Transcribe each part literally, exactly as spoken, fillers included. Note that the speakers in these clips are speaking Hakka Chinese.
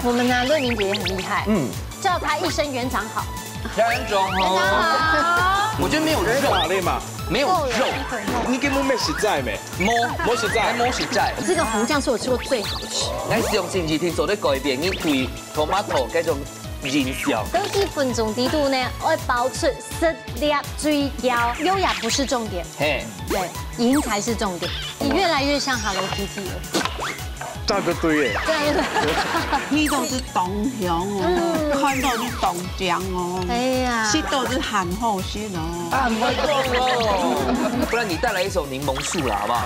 我們呢，瑞明姐也很厲害，嗯，叫她一聲園長好。園長好。園長好。我覺得沒有肉，哎，打擂嘛，沒有肉，夠了，一分鐘。你根本沒食在沒？沒，沒食在。沒食在。這個紅醬是我吃過最好吃。來，用心去聽，做得改變你對 tomato該種印象。等一分鐘底肚呢，愛爆出實力最高，優雅不是重點，嘿，對，贏才是重點。你越來越像 Hello Kitty 了。大哥對耶。對啊，對啊。你都是當香哦，嗯。看到就當香哦，哎呀。食到就很好食哦。啊，很會講哦。不然你帶來一首檸檬樹啦，好不好？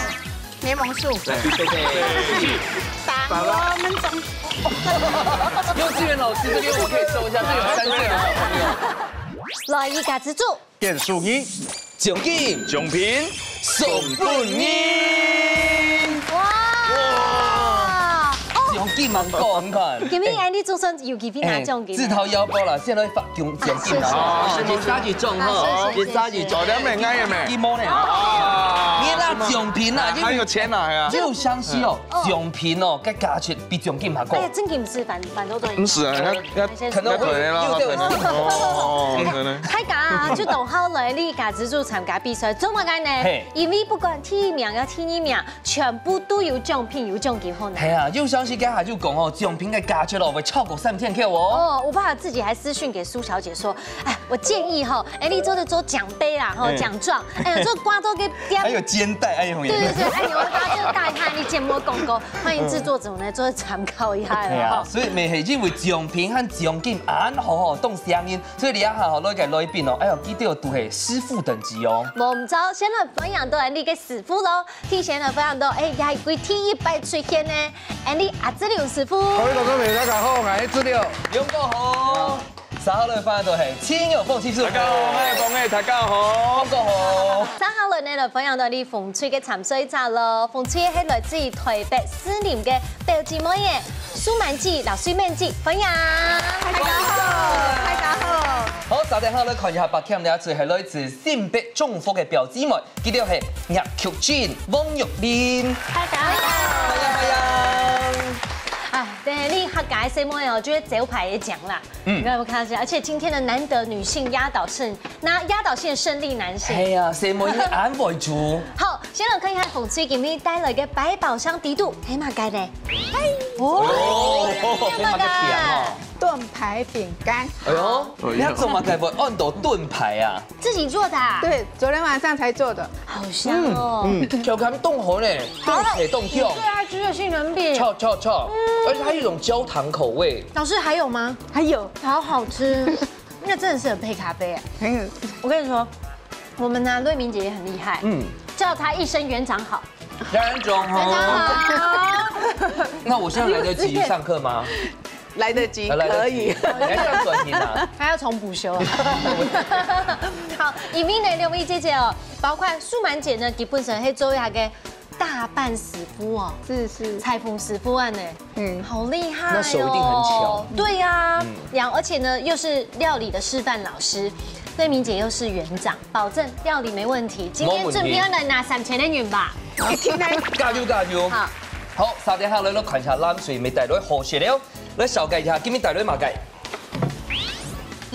檸檬樹。來，預備，起。打我們總。幼稚園老師這邊我可以收一下，這有三歲的小朋友。來，一家之煮。點數你。獎金，獎品，送分你。哇！哇！哦，獎金蠻高，你看。今天Andy總算有機會拿獎金了。哎，自掏腰包了，現在發獎，獎金了。啊，謝謝。哦，你自己中哈，啊，謝謝，你自己中。謝謝。早點沒，愛也沒。一毛呢？啊，你拿獎品啦，還有錢啦，哎呀。 就相信哦，哦。獎品哦，該價錢比獎金還高。哎呀，真的不是，反，反正都一樣。不是啊，那，那，可能會有點，有點，哦，可能。大家啊，就當好來這家之煮參加比賽，做麼个呢？嘿。因為不管第一名抑第二名，全部都有獎品，有獎金好拿。係啊，就相信該下就講哦，獎品个價值哦，會超過三千塊哦。哦，我爸爸自己還私訊給蘇小姐說，哎，我建議哈，哎，你做得做獎杯啦，哈，嗯。獎狀，哎，做掛到个店。還有肩帶，哎呦喂。對對對，哎，有，大家就帶一下，你節目廣告，歡迎製作組呢，做參考一下啦，哎呀，哈。所以乜係因為獎品和獎金恁好吼，當吸引，所以這下吼，來个來賓哦，哎喲，佢兜都係師傅等級哦。無毋著，先來歡迎到𠊎俚个師傅咯。 提前來分享到，哎，也係佢第一擺出現呢。𠊎俚阿志龍師傅。各位觀眾朋友，大家好，𠊎係志龍。龍哥好。續下來分享到係陳友鳳師傅。大家好，𠊎係鳳仔，大家好。龍哥好。續下來呢，來分享到𠊎俚紅隊个參賽者咯。紅隊係來自於台北士林个表姊妹仔，蘇滿記、老蘇滿記，歡迎。大家好，大家好。好，續等下來看一下，𠊎俚這隊係來自新北中和个表姊妹。 佢兜係葉菊珍、黃玉玲。大家好。歡迎，歡迎。啊，對，這客家細妹哦，就係招牌个獎啦。嗯。你看，有看到這，而且今天的難得女性壓倒性，那壓倒性勝利男性。係啊，細妹恁會煮。好，先來看一下紅隊今日帶來个百寶箱底肚，係麼个呢？哦，哦，係麼个餅哦？ 盾牌餅乾。哎喲，哎呀。你做麼个會安到盾牌啊？自己做的啊？對，昨天晚上才做的。好香哦。嗯，嗯，口感當好呢，當脆當香。最愛吃的杏仁餅。超，超，超。嗯。而且它有一種焦糖口味。老師，還有嗎？還有。好好吃。那真的適合配咖啡耶。很有。我跟你說，我們呢，瑞明姐也很厲害。嗯。叫她一聲園長好。園長好。園長好。那我現在來得及上課嗎？ 來得及，來得及。可以。你還上短音啊？還要重補修啊。好，因為呢，兩位姐姐哦，包括舒滿姐呢，基本上係做一下个大判師傅哦，是，是。裁縫師傅恁呢，嗯。好厲害哦。那手一定很巧。對呀，嗯。然後而且呢，又是料理的示範老師，瑞明姐又是園長，保證料理沒問題。今天準備要來拿三千个銀吧？沒問題。加油，加油。好。好，續等下來，來看一下藍隊乜帶來好食了。 來紹介一下，今日帶來麼个？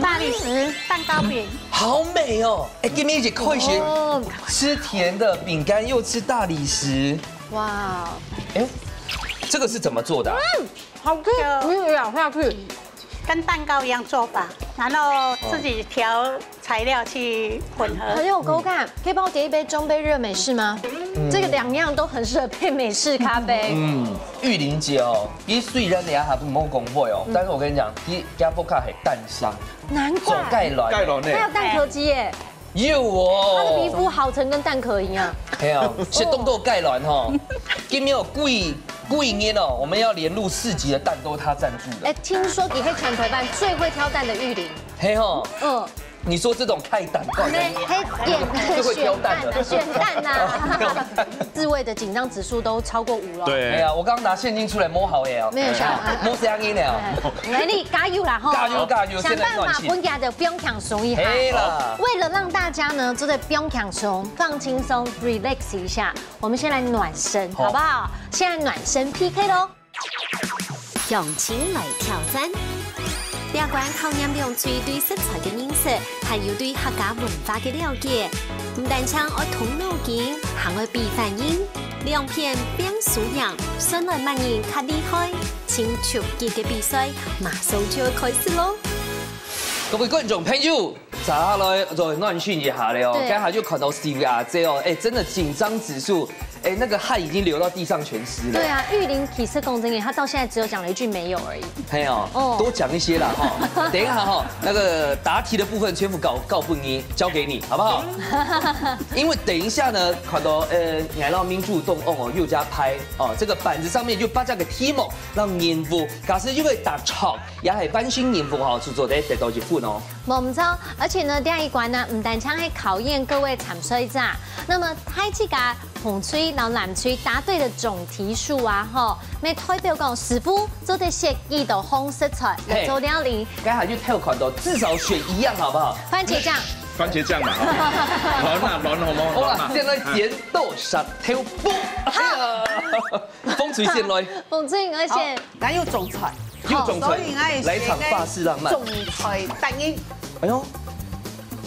大理石蛋糕餅。好美哦！哎，今日一開始哦。吃甜的餅乾，又吃大理石。哇。哎，這個是怎麼做的啊？嗯，好吃，就嗯，咬下去。跟蛋糕一樣做法，然後自己調材料去混合。很有口感，可以幫我點一杯中杯熱美式嗎？嗯。這個兩樣都很適合配美式咖啡。嗯，玉玲姐哦，佢雖然這下還無講話哦，嗯。但是我跟你講，佢家婆卡係蛋商，難怪。做雞卵。雞卵呢？還有蛋殼機耶。有哦。他的皮膚好成跟蛋殼一樣。係啊，食當多雞卵吼，今日有貴，貴人哦，我們要連入四級的蛋都是他贊助的。哎，聽說佢係全台灣最會挑蛋的玉玲。係吼。嗯。 你說這種開蛋糕的，沒，還選，最會挑蛋的。選蛋啊，選蛋啊。自慰的緊張指數都超過五了。對。哎呀，我剛拿現金出來摸好了。沒有想法。摸聲音了。哎，來，你加油啦，吼。加油，加油，想辦法現在賺錢。分佢兜放輕鬆一下。嘿啦。為了讓大家呢，做得放輕鬆、放輕鬆、relax 一下，我們先來暖身，好。好不好？現在暖身P K咯。用心來挑戰。這關考驗兩隊對食材个認識，還有對客家文化个了解。毋單淨愛動腦筋，還愛比反應，兩片拚輸贏，算來麼人較厲害。盡刺激个比賽，馬上就愛開始囉！各位觀眾朋友， 接下來再暖身一下了哦，對。剛才就看到四位阿姐哦，哎，真的緊張指數，哎，那個汗已經流到地上全濕了。對啊，玉玲其實講真的，她到現在只有講了一句"沒有"而已。嘿哦，哦。多講一些啦哈。等一下哈，那個答題的部分全部交，交分你，交給你，好不好？因為等一下呢，看到，呃，𠊎摎明珠同學哦，又加拍哦，這個板子上面就八隻个題目，摎任務，假使因為答錯，也係完成任務哈，就做得得到一分哦。 無毋著，而且呢，這一關呢，毋單淨係考驗各位參賽者，那麼大自家紅隊摎藍隊答對个總題數啊，吼，乜代表講勝負做得選幾多項食材，嘿。來做料理。剛才就偷看到，至少選一樣，好不好？番茄醬。番茄醬嘛，哈。卵啊，卵好無？好啦，卵啊。現在剪刀石頭布。好。哎呀，紅隊先來。紅隊，𠊎先。好，𠊎有種菜。 又種菜，好，所以𠊎也來場法式浪漫。種菜單一。哎喲，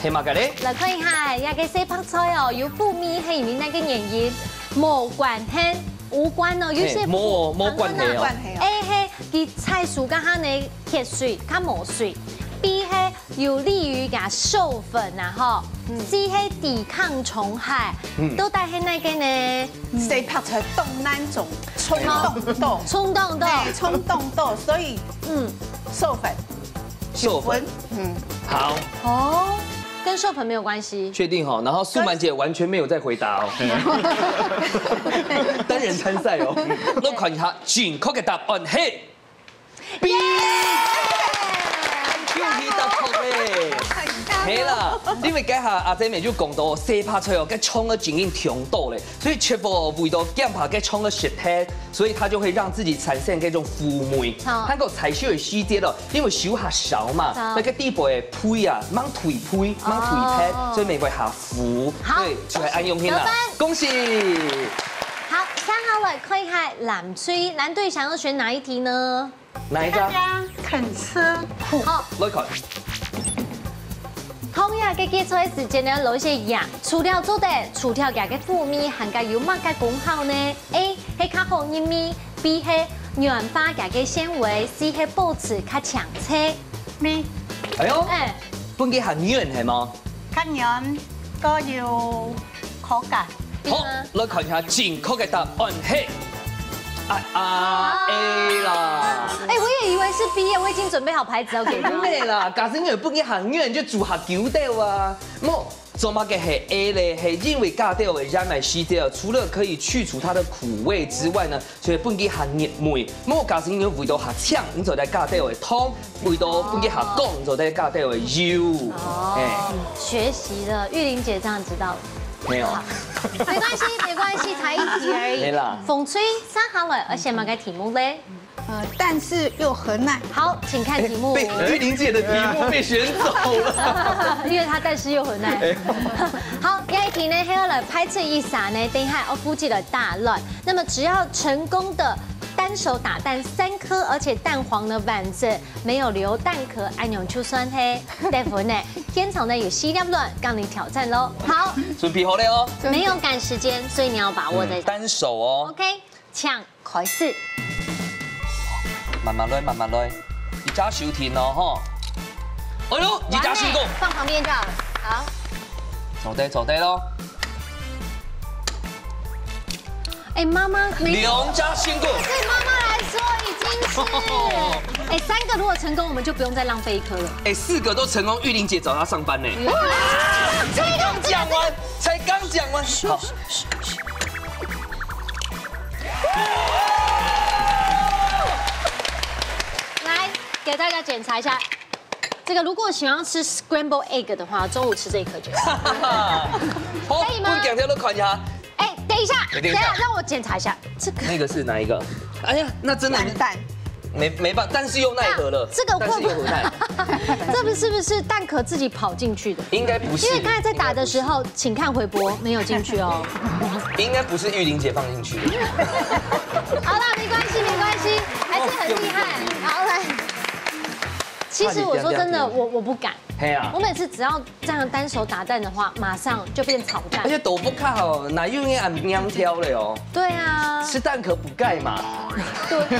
係麼个咧？來看一下，這個細白菜哦，有苦味，係因為哪個原因？無關係，無關哦，有些嘿，無，無關係哦。無關係哦。哎，嘿，佢採收該下呢，缺水，較無水。B係有利於佢授粉啊，吼。嗯。C係抵抗蟲害。嗯。到底係哪個呢？ 細白菜當難種，蟲當多。蟲當多。哎，蟲當多，所以，嗯，授粉。授粉。嗯。好。哦，跟授粉沒有關係。確定哈？然後素滿姐完全沒有在回答哦。單人參賽哦。來看一下，正確个答案係B。恭喜答對咧！係啦，因為該下阿姐妹就講到，細白菜哦，該蟲仔真經忒多咧，所以絕無為到驚怕該蟲仔食忒，所以它就會讓自己產生該種苦味。好。還有採收个時節哦，因為收較少嘛，好。所以該底背个皮啊，吂退皮，吂退忒，哦。所以乜會較苦。好，對，就係恁樣形啦。得分。恭喜！好，接下來看一下藍隊，藍隊想要選哪一題呢？ 哪一張？大家肯吃苦。好。來看。同樣个結菜時間呢，落一些鹽，除了做得除掉佢个苦味，還加有麼个功效呢？A係較好入味，B係軟化佢个纖維，C係保持較清脆。B。哎喲，哎。分佢較軟係無？較軟，過有口感。 好，來看一下正確个答案係，啊，啊，A啦。哎，我也以為是B耶，我已經準備好牌子要給他。毋係啦，假使你有分佢較軟，就煮較久兜啊。無，做麼个係A咧？係因為加兜个鹽个時節，除了可以去除它的苦味之外呢， 就會分佢較入味。無假使你為到較清，你就來加兜个糖；為到分佢較光，你就來加兜个油。哦，哎。學習了，玉玲姐這樣知道了。沒有。好，沒關係，沒關係，才一題而已。沒啦。紅隊，接下來，愛選麼个題目咧？呃，但是又很難。好，請看題目。哎，被玉玲姐的題目被選走了。因為她但是又很難。哎。好，這一題呢，還要來排斥一下呢，等一下要估計的大亂。 那麼只要成功的單手打蛋三顆，而且蛋黃呢完整，沒有留蛋殼，恁樣就算係得分呢。現場呢有四粒卵，摎你挑戰囉。好，準備好了哦。沒有趕時間，所以你要把握的。嗯，單手哦。OK，請開始。慢慢來，慢慢來，一隻手停哦，吼。哎喲，一隻成功。完美，放旁邊就好了。好。做得，做得囉。 哎，媽媽沒有。兩隻成功。對媽媽來說已經是，哎，三個如果成功，我們就不用再浪費一顆了。哎，四個都成功，玉玲姐找她上班呢。不用。才剛講完，才剛講完。好。來，給大家檢查一下，這個如果喜歡吃scramble egg的話，中午吃這一顆就好。好，可以嗎？分鏡頭都看一下。 哎，等一下，等一下。等一下，讓我檢查一下這個。那個是哪一個？哎呀，那真的完蛋。沒，沒辦法，但是又奈何了。那這個會不會，但是又無奈。這個是不是蛋殼自己跑進去的？應該不是。因為剛才在打的時候，請看回播，沒有進去哦。應該不是玉玲姐放進去的。好啦，沒關係，沒關係，還是很厲害。其實我說真的，我我不敢。嘿啊。我每次只要這樣單手打蛋的話，馬上就變炒蛋。而且豆腐較好，哪有人恁黏挑了哦？對啊。吃蛋殼不蓋嘛。對。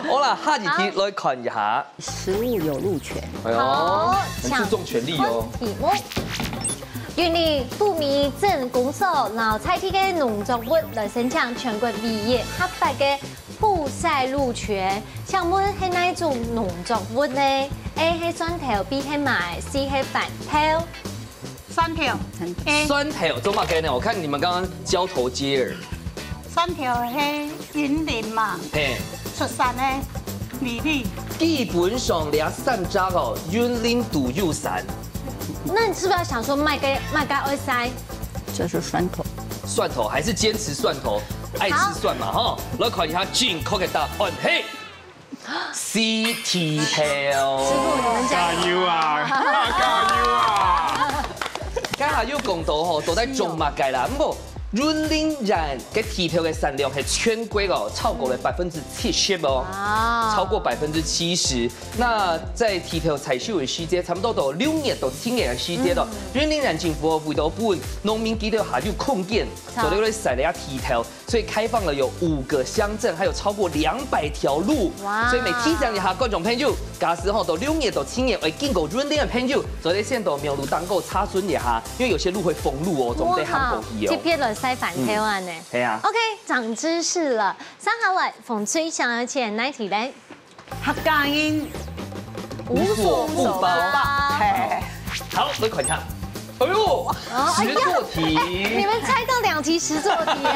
好啦，下一題來看一下。食物有路權。哎呦，好，很注重權力哦。請問題目。因為埔米鎮公所摎在地个農作物來申請全國唯一合法个 曝曬路權，請問係哪一種農作物呢？A係蒜頭，B係麥，C係番豆。蒜頭。A。蒜頭做麼个呢？我看你們剛剛交頭接耳。蒜頭係雲林嘛，嘿。出產个米粒。基本上這三隻哦，雲林都有產。那你是不是要想說麼个麼个愛曬？ 這是蒜頭。蒜頭，還是堅持蒜頭，愛吃蒜嘛哈。來看一下正確个答案，嘿，C剃頭。師傅，你們加油！加油啊！加油啊！剛才有講到吼，都在種麼个啦，毋過雲林縣个剃頭个產量係全國哦，超過了百分之七十哦，哇。超過百分之七十。 那在剃頭採收个時節，差不多都六月到七月个時節咯。雲林縣政府為到分農民佢兜下有空間，好。做得來曬這剃頭，所以開放了有五個鄉鎮，還有超過兩百條路。哇。所以乜提醒一下觀眾朋友，假使吼到六月到七月會經過雲林个朋友，做得先到網路頂高查詢一下，因為有些路會封路哦，總得行過去哦。哇，特別來曬番豆啊呢。嗯。係啊。OK，長知識了。接下來，紅隊想要請哪題呢？ 客家人無所不包。嘿。好，來看一下。哎呦，哦，哎呀，實作題。哎，你們猜到兩題實作題耶。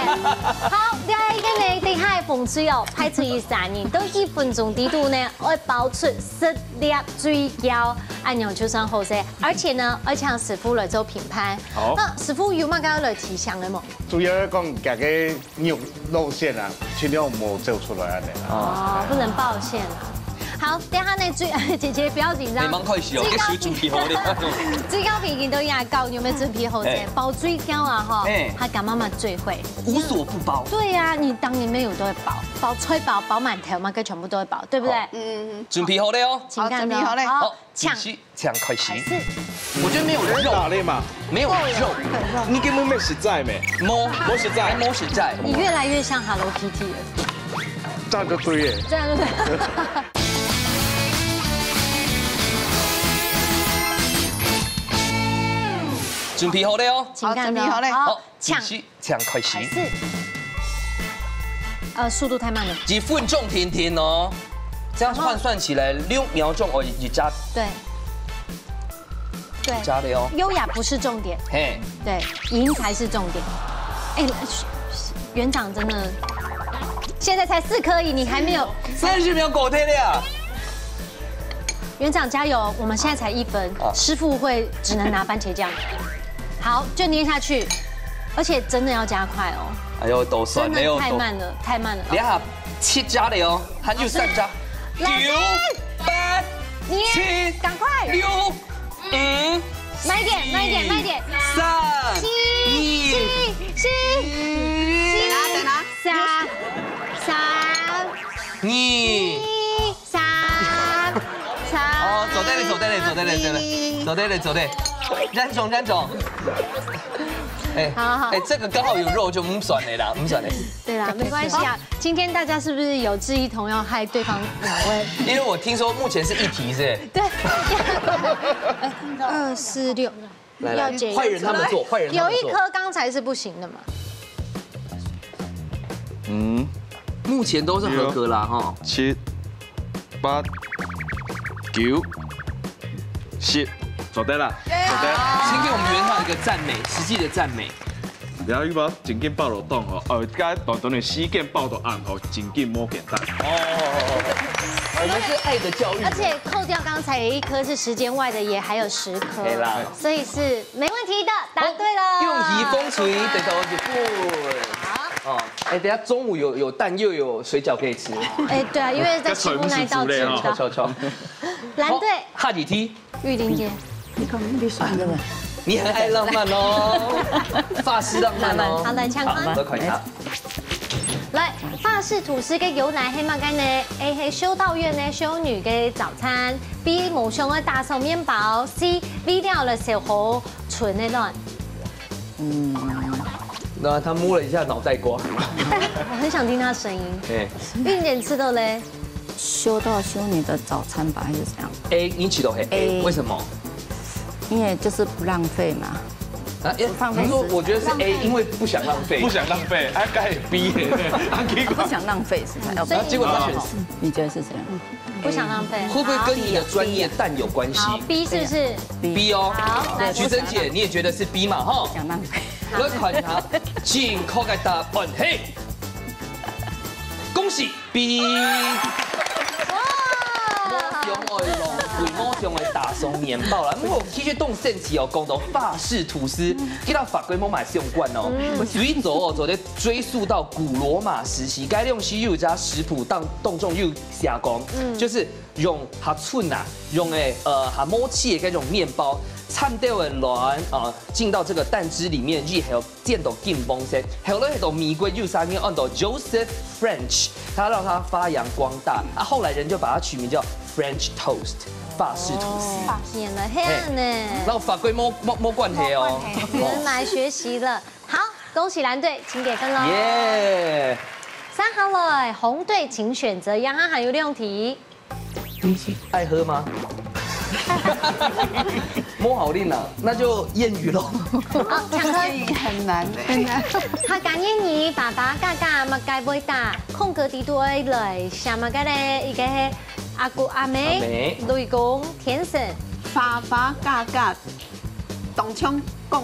好，這一個呢，等下紅隊哦，派出去三人，都一分鐘底肚呢，愛包出十粒水餃，恁樣就算好勢。而且呢，愛請師傅來做評判。好。那師傅有麼个要來提醒的無？主要講，這個 肉，肉餡啊，盡量莫做出來恁樣啊。哦，不能爆餡啊。好，等下呢，最，姐姐不要緊張。你蠻開心哦，最高，這手準備好了。最高評分都已經到，你有沒有準備好先？哎。包水餃啊，哈，哎。客家媽媽最會。無所不包。對呀，你當然乜有都會包，包菜包、包饅頭嘛，該全部都會包，對不對？好。嗯，嗯，嗯。準備好了哦。請看哦。好，準備好了。好，好，請。請。 請開始。開始。我覺得沒有肉。打臉嘛。沒有肉。你根本沒實在咩？無，無實在。無實在。你越來越像Hello Kitty了。這樣就對耶。這樣就對。準備好了哦。請看哦。好，準備好了。好。好。 請。請，請開始。開始。呃，速度太慢了。一分鐘定定哦，這樣換算起來，六秒鐘哦，一隻。對。對。一隻了哦。優雅不是重點。嘿。對，贏才是重點。哎，園長真的，現在才四顆而已，你還沒有。三十秒過忒了。 園長加油，我們現在才一分，啊。師傅會只能拿番茄醬。好，就捏下去，而且真的要加快哦。哎呦，都算了喲，真的太慢了，太慢了。等一下，七隻了哦，還有三隻。老師，九，八，你七，趕快。六，五，慢一點，慢一點，慢一點。三，四，二，四，四，等啊，等啊。三，三，二。二。 三，三。哦，做得了，做得了，做得了，做得了，做得了，做得了。認真，認真。哎，好，好。哎，這個剛好有肉就毋算了啦，毋算了。對啦，沒關係啊。今天大家是不是有志一同要害對方兩位？因為我聽說目前是一題，是不是？對。二四六。 來，來，要解，換人他們做，換人他們做。有一顆剛才是不行的嘛。嗯，目前都是合格啦，哈。七、八、九、十，做得啦，做得。先給我們園長一個讚美，實際的讚美。 了，你無正經包落當吼，呃，該短短的時間包到恁好，正經無簡單。哦，我們是愛的教育。而且扣掉剛才有一顆是時間外的，也還有十顆，對啦。所以是沒問題的，答對了。恭喜紅隊得到一分。好。哦，哎，等一下中午有，有蛋又有水餃可以吃。哎，對啊，因為在西部那一道吃不到。巧，巧，巧。藍隊。好，下幾題。 玉玲姐，你講，你選的嘛。你很愛浪漫哦，法式浪漫哦。好，來，請看。好，我看一下。來，法式吐司个由來係麼个呢？A係修道院个修女个早餐，B無想愛打爽麵包，C味料了小火純个卵。那他摸了一下脑袋瓜。我很想聽他聲音。哎，韻姐吃的嘞？修道修女的早餐吧，还是怎样？ A，你起头黑 A， A 为什么？因为就是不浪费嘛。啊，哎，浪费不是说，时间我觉得是 A，因为不想浪费。不想浪费，哎，该 B 耶，啊，奇怪。不想浪费是吧？要不所以然后结果他选 C，你觉得是怎样？不想浪费。会不会跟你的专业蛋有关系好，B 是不是？ ？B 哦。好，来，徐珍姐，你也觉得是 B 嘛，哈不？想浪费。来看一下，正确个答案，嘿，恭喜 B。哇！我想愛浪費，我想愛打爽麵包啦。不過其實當神奇哦，講到法式吐司，其實法國無賣相關哦。最早哦，做得追溯到古羅馬時期，該種時有一隻食譜當當中有寫講，就是用較純啊，用个呃較無刺个該種麵包，摻兜个卵啊，浸到這個蛋汁裡面以後，煎到金黃色，後來到美國有三個安到 Joseph French，他讓它發揚光大，啊，後來人就把它取名叫 French toast，法式吐司。天哪，黑暗呢。那法國無無無關係哦。原來學習了。好，恭喜藍隊，請給分喽。耶！三行了，紅隊請選擇，然後還有兩題。愛喝嗎？摸好令啊，那就諺語咯。好，搶喝。很难很难。客家諺語，爸爸家家麼个會打，空格底肚愛來寫麼个咧？一個係阿姑阿阿妹妹，雷公天神，爸爸家家，當像講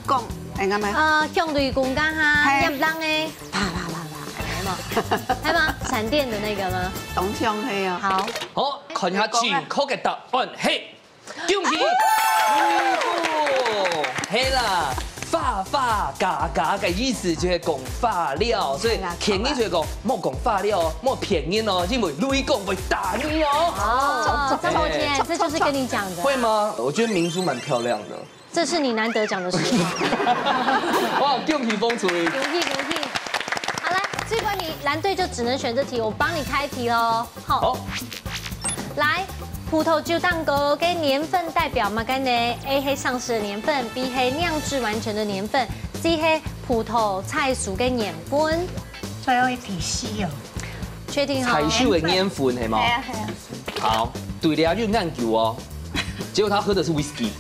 講，哎，啱咩？呃，像雷公家下，嘿葉人个，啪啪啪啪，有沒有？還有嗎？閃電的那個嗎？當像係哦。好，好，看一下正確个答案，嘿，恭喜！係啦，發發嘎嘎个意思就係講發了，所以騙人就係講莫講發了哦，莫騙人哦，因為雷公會打你哦。哦，昨天，這就是跟你講的。會嗎？我覺得明珠蠻漂亮的。這是你難得講的實話。哇，恭喜風吹！恭喜恭喜！好，來，最關你藍隊就只能選這題，我幫你開題嘍。好，好，來，葡萄酒蛋糕个年份代表麼个呢？A係上市的年份，B係釀製完成的年份，C係葡萄採收个年份。最後一題C哦。確定哈？採收个年份係嗎？係啊係啊。好，對了，有研究哦。結果他喝的是 whisky。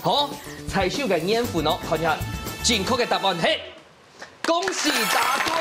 好，採收个年份哦，看一下正確个答案，嘿，恭喜答對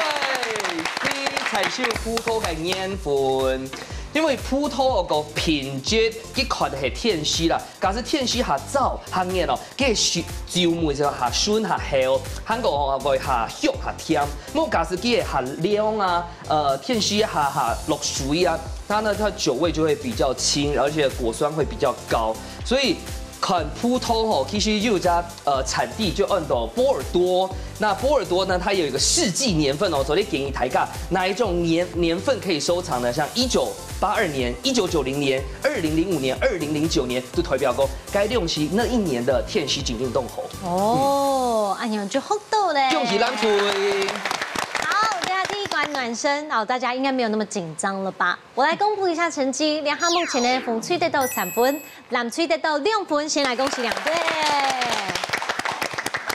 ！C，採收葡萄个年份，因為葡萄个品質，佢看係天時啦，假使天時較燥、較熱哦，佢个酒味就較順、較厚，還過會較香、較甜。莫假使佢个較涼啊，呃，天時較較落水啊，它呢，它酒味就會比較輕，而且果酸會比較高。所以看葡萄吼，其實有一家呃產地就安到波爾多。那波爾多呢，它有一個世紀年份哦，所以建議大家哪一種年年份可以收藏呢？像一九八二年、一九九零年、二零零五年、二零零九年，就代表講該東西那一年的天時景定動吼。哦，哎呀，就學到嘞。恭喜藍隊！好，大家第一關暖身哦，大家應該沒有那麼緊張了吧？我來公布一下成績，兩項目前呢，紅隊得到三分，藍隊得到兩分，先來恭喜兩隊。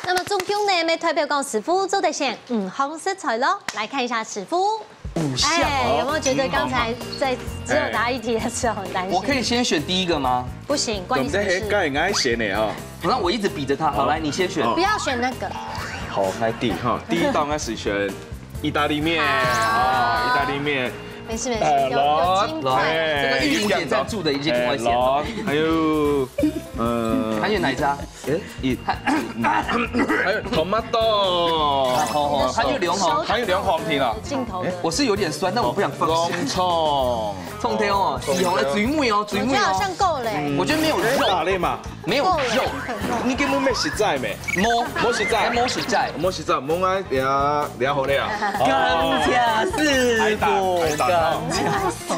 那麼總共呢，乜代表講師傅做得選五項食材咯。來看一下師傅，五項哎，有沒哦。有覺得剛才在只有答一題的時候很擔心？我可以先選第一個嗎？不行，關你什麼事？該應該選的哈。那我一直比著他，好，來，你先選。哦不要選那個。好，來第哈，第一道應該是選意大利麵好啊，意大利麵。沒事沒事，哎有有金塊。哎這個玉玲姐贊助的已經跟我寫了。哎還有，呃，還有哪一家？哎，一，還有 tomato，好好好，還有兩項。還有兩項添啊。鏡頭的。我是有點酸，但我不想放棄。洋蔥，蔥頭哦，喜紅的水母哦，水母哦。我覺得好像夠了欸。我覺得沒有肉，打臉嘛，沒有肉，你根本沒食材咩？無，無食材無食材。無食材，無愛聊聊好了啊。感謝師傅。挨打，挨打，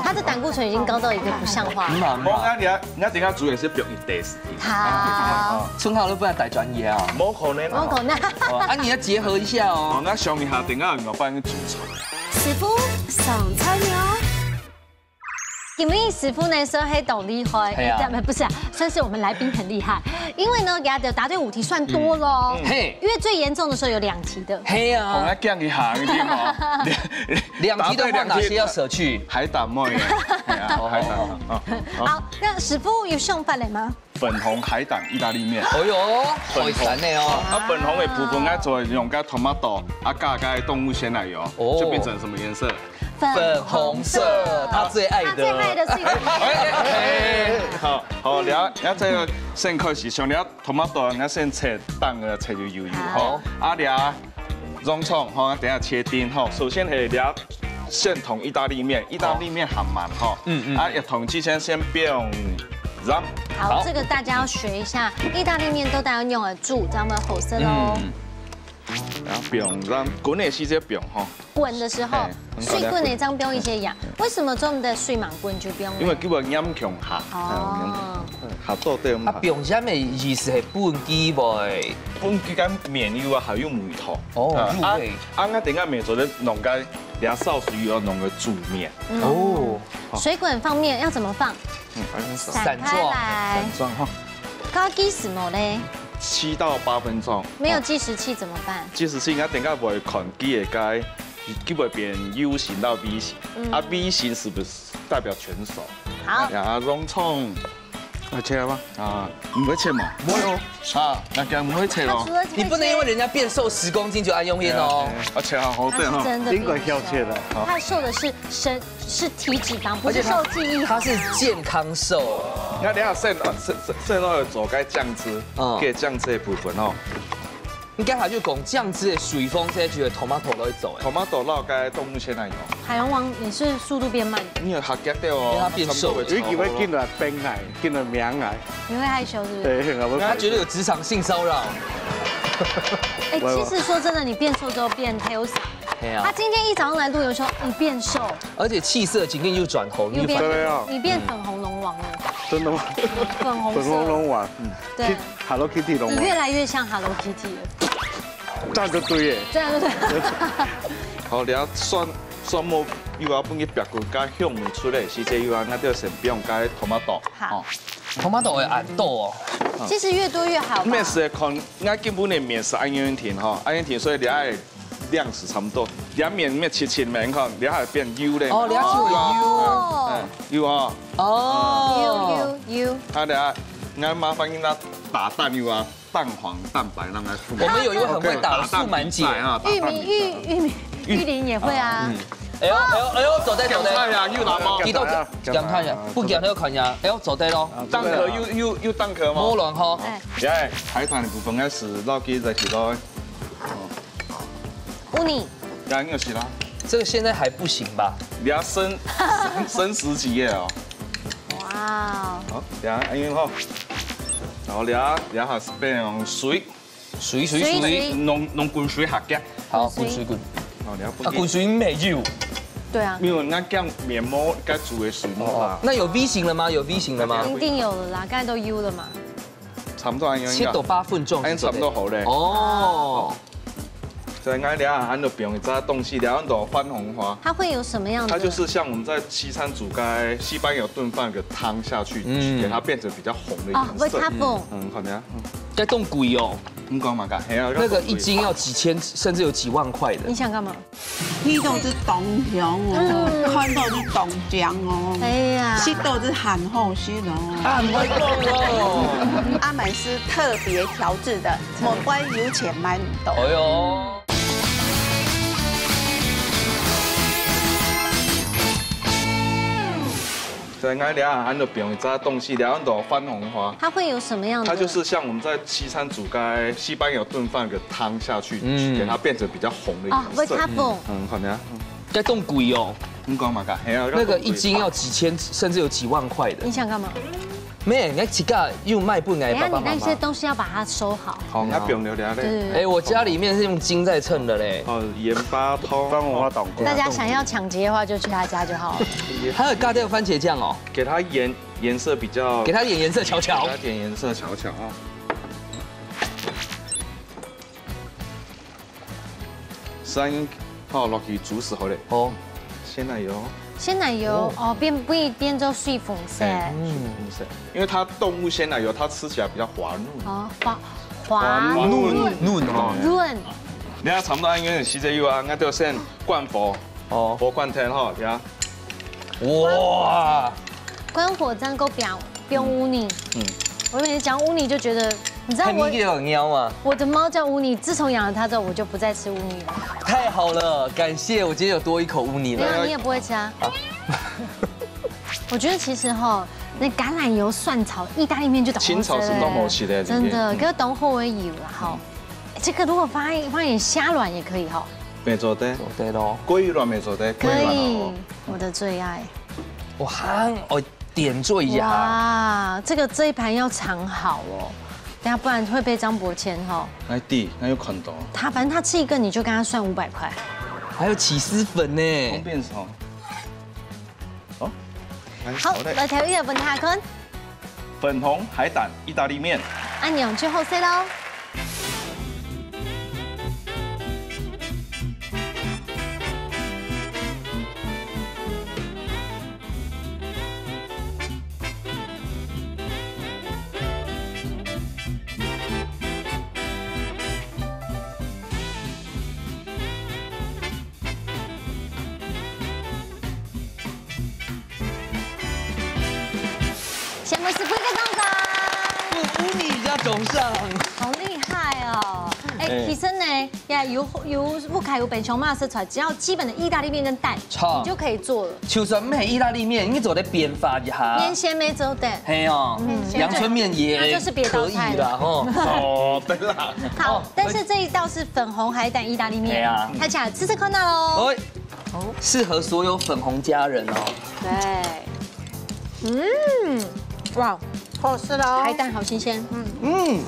他的胆固醇已经高到一个不像话。無，我等下，我等下煮的是放一袋子。好，春夏都不能帶專業啊。無可能啊。我口那哦，啊，你要结合一下哦，哦。我想一下，等下有没有帮你煮出来？師傅上菜了。因为师傅呢，说黑懂厉害，哎呀哎，不是啊，算是我们来宾很厉害，因为呢，给他的答对五题算多了哦。嘿，因为最严重的时候有两题的，嘿啊，我来降一下，你听吗？两题的话哪些要舍去？海胆妹啊，哎呀，海胆啊。好，那师傅有想法了吗？粉红海胆意大利面。哦哟，好神的哦。啊，粉红的部分，我做用个 tomato，啊，加个动物鲜奶油，哦就变成什么颜色？粉红色，他最爱的。他最爱的是一个哎哎哎，好好了，那这个先开始，像了 tomato，那先切丁个，切就幼幼吼。啊，了洋葱吼，等下切丁吼。首先系了先同意大利面，意大利面很慢吼。嗯嗯啊，要同之前先不用ramn。好，这个大家要学一下，意大利面都大家用来煮，这样会好吃哦。嗯，然后不用ramn，滚的时间不用吼。滚的时候哎，很好水滚的这样不用一些盐，为什么专门的水满滚就不用了？因为给我黏强下，哦，下到底啊，放鹽的意思係分佢會分佢个面有啊，还有味道。哦啊入味。啊，啊，等下面做得弄个，两烧水要弄个煮面。哦，水滚放面要怎么放？嗯，反正是散开来散状，散状哈，高低什么嘞？七到八分钟。没有计时器怎么办？其实是应该等下会看佢个，佢会变U型到V型，啊，V型是不是代表全熟？好，呀，洋葱，啊，切吧，啊，你会切吗？没有。啊，那个不会切咯他除。了你不能因为人家变瘦十公斤就安用面哦。啊，切好好他对哈。是真的应该要切了。他瘦的是身是体脂肪，不是瘦记忆。他是健康瘦，那等下剩剩剩到做个酱汁，嗯给酱汁的部分哦。应该还就讲酱汁的水分，这就tomato都会走哎。 tomato落个动物鲜奶油，海龙王也是速度变慢，你有下脚的哦，因为它变瘦差不多会有一个会进来冰来，进来凉来，你会害羞是不是？对，我们他觉得有职场性骚扰。哎，其实说真的，你变瘦之后变 healthy。哎呀他，今天一早上来录影说你变瘦，而且气色今天又转红，又变又反对啊你变粉红龙王了，真的吗？粉红色，粉红龙王，嗯，对，去，Hello Kitty 龙王，你越来越像 Hello Kitty 了。这样就对耶。这样对不对？好，了蒜蒜末又要分佢煏个加香味出来，时节又要那个先不用加tomato。好哦， tomato 会恁多哦。其实越多越好吧。面是看，那根本的面是阿根廷哈，阿根廷所以你爱量是差不多，你面面切切面看，你还变油嘞。哦，了解有油。哦，哎，油啊，油哦，油油，啊，等下，那麻烦你那打蛋油啊，蛋黄蛋白让它附。我们有一位很会打的素满姐，啊，打蛋玉米玉玉米玉林也会啊。哎呦哎呦哎呦，走在走在，香菜呀，又拿包。提到讲看一下，不讲他要看一下，哎呦，走在咯。蛋壳又又又蛋壳吗？摸卵哈，哎，耶，海胆的部分开始落去再提到，乌尼，呀，你有洗啦？这个现在还不行吧？你要升升升十几页哦。哇哦，好，等下，因为吼，然后等下等下还是变成水，水水水，水水弄弄滚水下脚，好滚水滚，哦，你要不啊滚水没有。对啊，没有，那这样面膜该煮的水膜啦。那有 V 型了吗？有 V 型了吗？一定有了啦，刚才都 U 了嘛。差不多应该切到八分状，哎，差不多好嘞。哦，所以应该等下还有用一只东西，等下都番红花。它会有什么样的？它就是像我们在西餐煮该西班牙炖饭的汤下去，嗯给它变成比较红的啊，颜色。会它不？嗯，好的呀。嗯，该冻鬼哦，你讲嘛，嘿啊，那个一斤要几千，甚至有几万块的你。想干嘛？睇到就當香哦，看到就當靚哦，哎呀，食到就還好食哦。啊，很會講哦。阿美斯特别调制的，莫怪有钱买唔到。哎呦，所以应该等下还有用一只东西，等下都番红花。它会有什么样的？它就是像我们在西餐煮该西班牙炖饭的汤下去，嗯给它变成比较红的啊，会颜色。它不？嗯，好的呀。嗯，该冻鬼哦，你讲嘛，嘿啊，那个一斤要几千，甚至有几万块的你。想干嘛？咩，你自家又賣分𠊎爸爸媽媽。等一下你那些東西要把它收好。好，那不用留了嘞。对对对。哎，我家里面是用斤在称的嘞。哦，鹽巴湯。幫我當。大家想要抢劫的话，就去他家就好了。还有加点番茄酱哦。给它颜颜色比较，给它一点颜色瞧瞧。给它点颜色瞧瞧啊。 生好落去煮熟好咧。好。鲜奶油。鲜奶油哦，變，會變做水紅色。哎，嗯，水紅色，因為它動物鲜奶油，它吃起來比較滑嫩。哦，滑，滑滑嫩。嫩。嫩哦。嫩。你看差不多按呢時間有啊，𠊎就先關火，哦。火關忒吼，呀。哇！關火正夠表 不用烏泥。嗯。我每次讲乌泥就觉得，你知道我，很有尿啊。我的猫叫乌泥，自从养了它之后，我就不再吃乌泥了。太好了，感谢，我今天有多一口乌泥了。没有，你也不会吃啊。我觉得其实哈，那橄榄油蒜炒意大利面就当好吃了。清炒是当好吃的，真的，对不对？嗯。跟当好的油啦哈。这个如果放一，放一点虾卵也可以哈。没做得。做得咯。鲑鱼卵没做得，可以，鲑鱼卵哦。我的最爱。哇，哦， 点缀一下。哇，这个，这一盘要藏好哦，等下不然会被张伯谦吼。哎，对，那有看到。他，反正他吃一个，你就跟他算五百块。还有起司粉呢。方便炒。哦，哎，好，好嘞。来调一个粉塔坤。粉红海胆意大利面。按钮就好势喽。 先不是不一个动作。不，乌泥加种上。好厉害哦！哎，哎。其实呢，呀，有，有屋下有冰箱嘛，食出来，只要基本的意大利面跟蛋，好。你就可以做了。就算毋係意大利面，你做得變化一下。面線乜做得。嘿哦，嗯，陽春面也那就是别道菜了。可以啦，吼。哦，對啦。好，哦，但是这一道是粉红海胆意大利面，哎呀。大家吃吃看哦。喂。 适合所有粉红家人哦。对。嗯，哇，好吃哦。海胆好新鲜。嗯。嗯。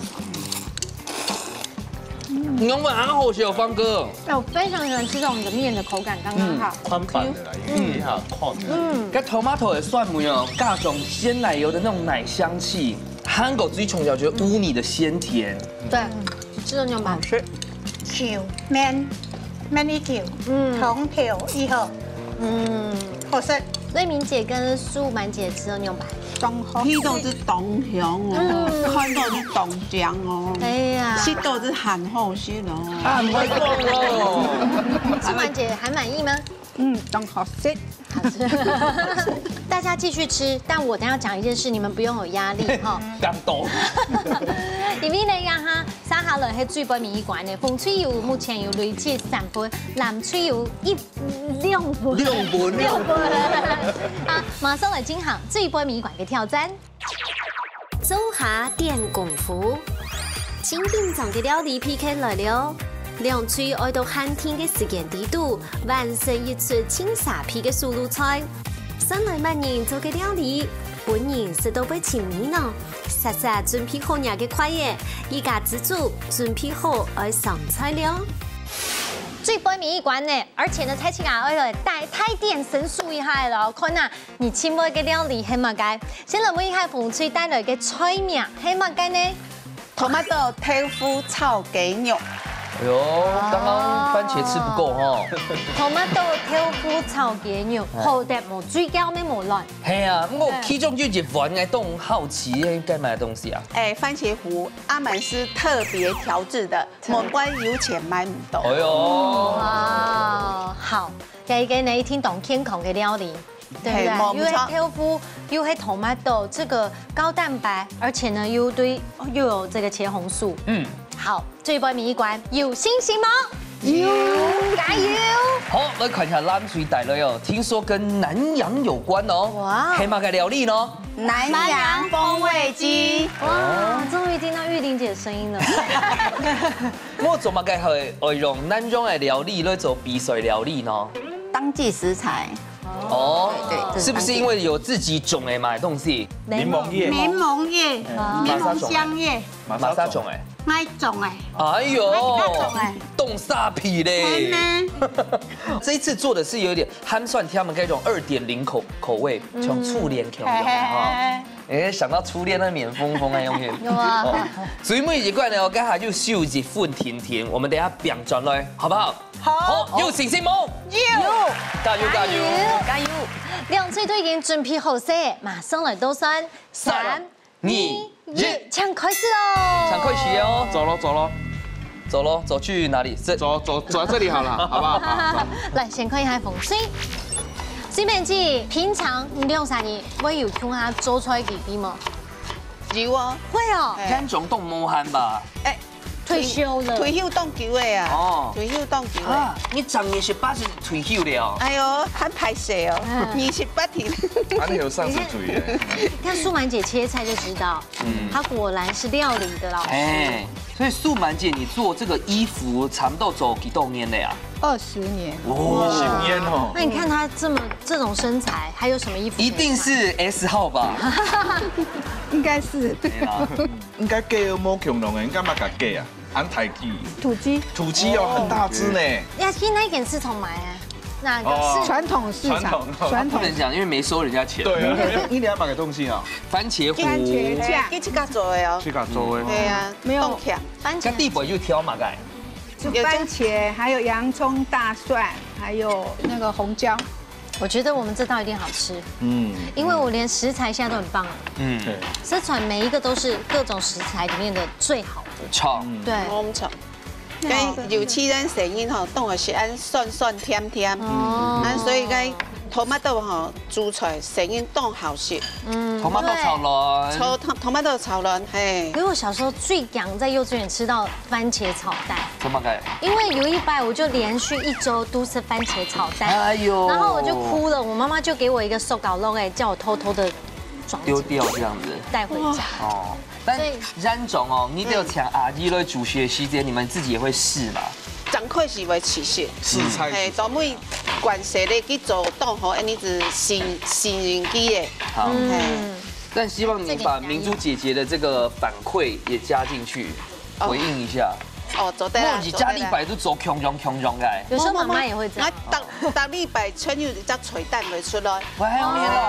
你用的很好吃哦，方哥。哎，我非常喜欢吃这种的面的口感，刚刚好。嗯，宽版的啦，因为你还有宽的。嗯。跟 tomato 的酸味哦，加上鲜奶油的那种奶香气，韩国最重要就是乌泥的鲜甜。对。 鸡肉牛排。好吃。球面，面一球，嗯。汤头一盒，嗯。好食。瑞敏姐跟舒曼姐吃肉牛排。当好。佢都係当香哦，嗯。看到係当香哦，哎呀。食到係很好食哦。啊，很会讲哦。舒曼姐还满意吗？嗯，当好食。 好吃。大家继续吃，但我等一下讲一件事，你们不用有压力哈。感动。因为呢，呀哈，接下來係最背尾一關呢，紅隊有目前有累積三分，藍隊有一，兩分。兩分。兩分。啊，馬上來進行最背尾一關个挑戰。 灶下展功夫。盡緊張个料理P K來了，兩隊愛到限定个時間裡肚，完成一出盡沙鼻个手路菜。算來麼人做个料理，分人食到會尋味呢？煞煞準備好若个筷仔，一家之煮準備好愛上菜了。最背尾一關呢，而且呢，蔡琴啊，愛來帶，帶點神速一下咯，看啊， 你尋到个料理係麼个？先來問一下紅隊帶來个菜名係麼个呢？Tomato豆腐炒雞肉。哎呦，剛剛番茄吃不夠哈。Tomato豆腐炒雞肉，哎。好得無，水餃乜無來。係啊，毋過其中有一款𠊎當好奇，該麼个東西啊？哎，番茄糊，阿滿師特別調製的，門外有錢買毋到。哎呦。哇，好，這个呢，一定當健康个料理。 對不對？嘿，無，又係豆腐，又係tomato，這個高蛋白，而且呢又對，又有這個茄紅素。嗯。好，最尾一關，有信心嗎？有。加油！好，來看一下藍隊帶來哦，聽說跟南洋有關哦。哇。係麼个料理呢？南洋風味雞。哇，終於聽到玉玲姐的聲音了。我做麼个會，會用南洋个料理來做比賽料理呢？當季食材。 哦，對，對，是不是因為有自己種的嘛東西？檸檬葉。檸檬葉，啊。檸檬香葉，馬上種的。 馬上種欸。愛種欸。哎呦，愛種欸。凍沙皮咧。真的。這一次做的是有點鹹酸甜的那種二點零口，口味，像初戀口味啊。嘿，嘿，嘿，嘿。哎，想到初戀那綿瘋瘋的樣子。有啊。哦，最尾一罐呢，我剛才就秀一份甜甜，我們等一下變轉來，好不好？好。好，有信心無？有。加油，加油。加油！兩隊都已經準備好勢，馬上來倒算。三、三、二、一，請開始哦！請開始哦！走咯，走咯，走咯，走去哪裡？這走，走，走在這裡好了，好不好？好，走。來，先看一下風水。水妹姐，平常你兩儕人會有共下做菜个機會無？有哦。會哦。哎。這種都無閒吧？哎，退休了。退休當久个啊。哦。退休當久个。啊，你正二十八歲退休了哦？哎喲，還歹勢哦，嗯。二十八天。還有三十歲耶。看素滿姐切菜就知道，嗯。她果然是料理的老師。哎，所以素滿姐，你做這個衣服差不多做幾多年了呀？二十年。哦。二十年哦。那你看她這麼，這種身材，還有什麼衣服可以賣？一定是S號吧？應該是。對啦。應該價無共樣个，應該嘛較貴啊，恁大支。土雞。土雞哦，很大隻呢。呀，去那一間市場買啊，那個哦，市傳統市場，傳統，傳統。不能講，因為沒收人家錢。對啊，你，你兩百個東西啊。番茄糊。番茄醬。哎，去自家做个哦。自家做个。對啊，沒有。當強。番茄。該底背有挑麼个？就番茄，還有洋蔥、大蒜，還有那個紅椒。 我覺得我們這道一定好吃，嗯。因為我連食材現在都很棒了，嗯。對。這款每一個都是各種食材裡面的最好的。著。嗯。對。無毋著。該有時咱細人吼，當然係恁酸酸甜甜，哦。啊，所以該tomato吼，煮出來細人當好食。嗯，tomato炒卵。炒，tomato炒卵，嘿。因為我小時候最強在幼稚園吃到番茄炒蛋。 做麼个？因為有一擺我就連續一週都是番茄炒蛋，哎喲。然後我就哭了，我媽媽就給我一個塑膠袋，叫我偷偷地裝起來，丟掉這樣子。帶回家。哦，但所以這種哦，你都有請阿姨來煮食个時間，你們自己也會試嘛？正開始會試食。試菜。嘿，都會慣勢咧去做當好，恁樣子新，新人機个。好。嗯。嘿。但希望你把明珠姐姐的這個反饋也加進去。 哦。回應一下。哦，做得啊，無，你家裡擺都做共樣共樣个。有時候媽媽也會這樣。做得啊。無，無，無，𠊎逐，逐禮拜全有一隻菜單會出來。喂，還有面哦。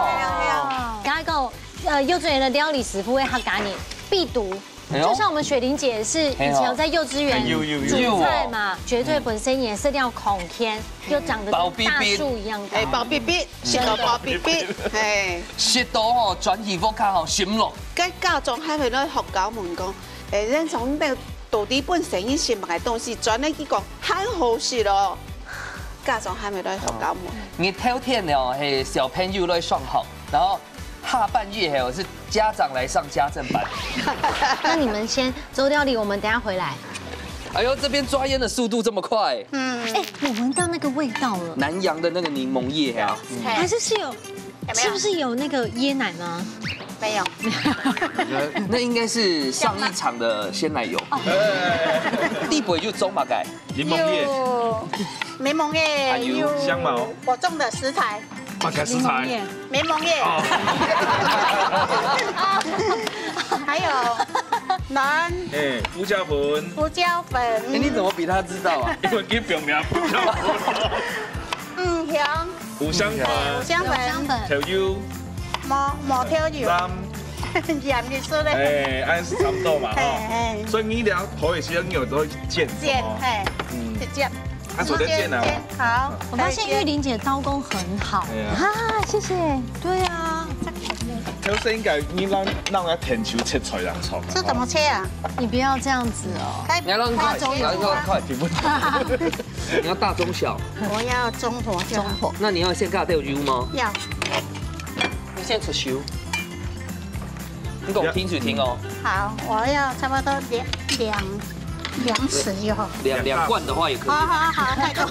哦。剛剛講，呃，幼稚園的料理師傅會客家人必讀，哎喲。就像我們雪玲姐是以前有在幼稚園哎，有，有，有。煮菜嘛，絕對本身也是料孔天，又長得跟大樹一樣高。哎，包必必，食到包必必，哎。食到吼，轉去屋下吼，心落。該家長還會來學校問講， 哎，人從該到底本身佢食麼个東西，轉來佢講還好食哦。家長還會來學校問。你頭天哦，係小朋友來上學，然後下半日係，係家長來上家政班。那你們先做料理，我們等下回來。哎喲，這邊抓醃的速度這麼快。嗯。哎，我聞到那個味道了。南洋的那個檸檬葉啊。嗯。還是是有，有沒有？是不是有那個椰奶嗎？ 沒有。那應該是上一場的鮮奶油。哦。底背有種麼个？檸檬葉。有檸檬葉，還有有香茅。我種的食材。麼个食材？檸檬葉。檸檬葉。哦。還有卵。哎，胡椒粉。胡椒粉。哎，你怎麼比他知道啊？因為佢表面胡椒粉。嗯，香。 五香粉、五香粉。五香粉。豆油、無，無豆油。鹽。鹽就出來。哎，恁樣係差不多嘛，吼。嘿，嘿。所以你兩頭也是要用油都煎，煎，吼。嘿，嗯。直接。啊，直接煎啊。煎，好。我發現玉玲姐刀工很好。哎呀。啊，謝謝。對啊。頭先應該你讓，讓他甜手切菜當中。這怎麼切啊？你不要這樣子哦。哎，你要讓他快，你要讓他快。你要大中小。我要中火就好。中火。那你要先加豆油嗎？要。你先出手。你給我聽水听哦。好，我要差不多兩，兩，兩匙就好。兩，兩罐的話也可以。好，好，好，太多。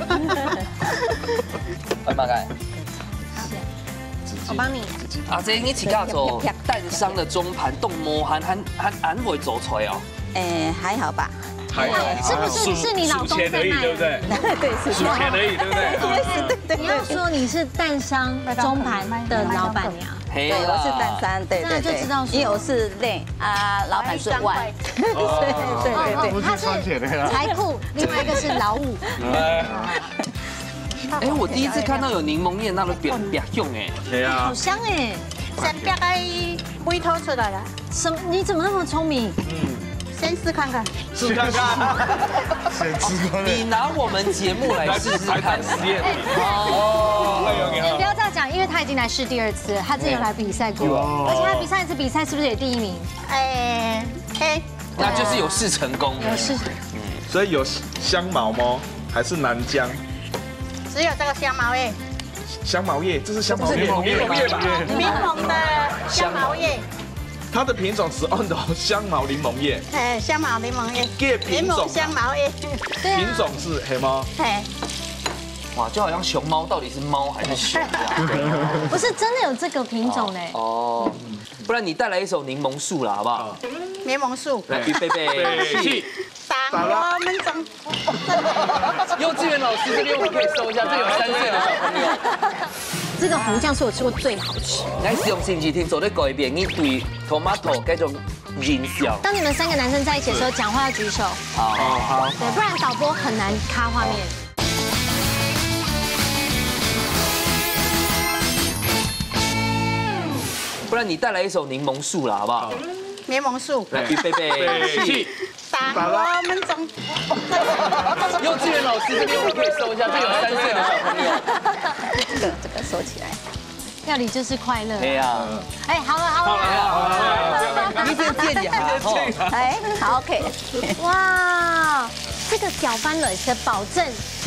哎，大概。我幫你。啊，這你自家做蛋商的中盤，凍無閒，還，還，還會做菜哦。哎，還好吧。哎，是不是，是你老公在卖啊？数钱而已，对不对？对，是数钱而已，对不对？对，对，对。你要说你是蛋商中盘的老板娘。嘿啦。对，我是蛋商，对，对，对。那就知道说，因为我是内啊，老板是外。对，对，对，对。哦，他是财库，另外一个是劳务。哎。哎，我第一次看到有檸檬叶，那个表，表兄哎。对啊。好香哎。先别个味道出来了。什么？你怎么那么聪明？嗯。先试看看。试看看。先试看看。你拿我们节目来试试看。来，来实验。哦。哎呦，你好。你不要这样讲，因为他已经来试第二次了，他之前有来比赛过，有。而且他比上一次比赛是不是也第一名？哎，哎。那就是有试成功。有试。所以有香茅吗？还是南姜？只有这个香茅味。香茅叶，这是香茅叶，这不是檸檬叶吧？檸檬叶吧？檸檬的香茅叶。它的品种是安到香茅檸檬叶。哎，香茅檸檬叶。这个品种啊，檸檬香茅叶。对啊。品种是黑猫。嘿。哇，就好像熊猫到底是猫还是熊一样。不是真的有这个品种嘞。哦，不然你带来一首《檸檬树》啦，好不好？《檸檬树》。来，预备，起。当我们长 幼稚园老师这边我们可以收一下，这有三岁的小朋友。这个红酱是我吃过最好吃。来，使用星期天做得改变你对 tomato 这种印象。当你们三个男生在一起的时候，讲话要举手。好，好，好。对，不然导播很难卡画面。不然你带来一首《檸檬树》啦，好不好？《檸檬树》。来，预备，起。 打我们中。幼稚园老师这边我可以收一下，这有三岁的小朋友。这个，这个收起来。料理就是快乐啊。对呀。哎，好了，好了，好了，好了，好了，好了，你先垫一下哈。哎，好，OK。哇，这个搅翻了，是保证。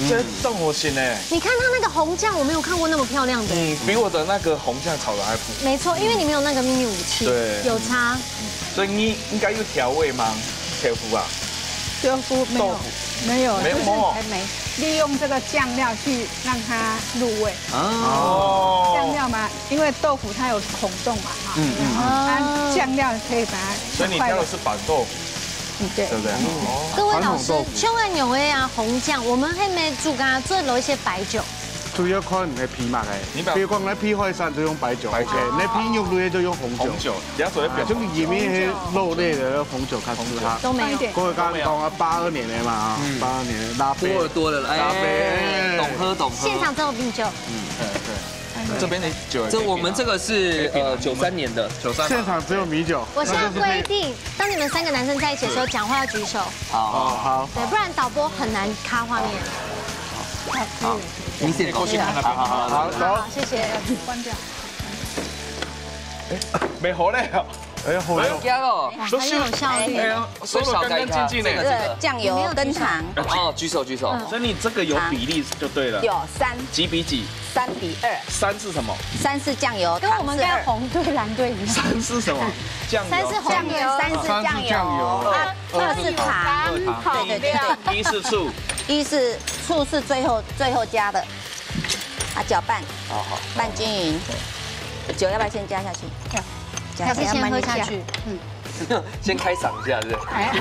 这综合性哎。你看它那个红酱，我没有看过那么漂亮的。嗯，比我的那个红酱炒的还不。没错，因为你没有那个秘密武器。对。有差。 所以你应该有调味吗？豆腐啊？豆腐没有，豆腐没有，没有哦。就是还没利用这个酱料去让它入味。哦。酱料嘛，因为豆腐它有孔洞嘛，哈。嗯，嗯，嗯。啊，酱料可以把它快乐。所以你挑的是板豆腐，嗯，对。对不对？哦。各位老师，传统豆腐。像恁樣个啊，紅醬，我們還沒煮啊，做了一些白酒。 主要看你个皮嘛个，你把比如講，你皮海產就用白酒，白酒。OK，你皮肉類就用紅酒。紅酒，你要做得表。啊，像裡面那些肉類的紅酒較適合。都沒有。各位剛剛講啊，八二年的嘛，啊，嗯。八二年的拉菲。波爾多的，哎，拉菲。懂喝，懂喝。現場只有米酒。嗯，對，對。這邊的酒也可以拿。這我們這個是，呃，九三年的。九三年。現場只有米酒，我現在規定，那就是可以。當你們三個男生在一起的時候，講話要舉手。好。哦，好。對，不然導播很難卡畫面。好。 你先講。過去看那邊。好，好，好，好，走。好，謝謝。關掉。沒好了。哎呀，好了。哎，驚哦。哇，很有效率。哎呀，收得乾乾淨淨的。這個，這個。這個醬油跟糖。哦，舉手，舉手。嗯。所以你這個有比例就對了。有，三。幾比幾？三比二。三是什麼？三是醬油，跟我們剛才紅隊、藍隊一樣。三是什麼？醬油。三是紅隊。三是醬油，三是醬油。啊，二是糖。二是糖。對，對，對，對。一是醋。一是醋是最後，最後加的。 啊，攪拌，好，好。拌均勻。酒要不要先加下去？要。加，還是先喝下去？加，慢慢加。嗯。先開嗓一下，是不是？哎。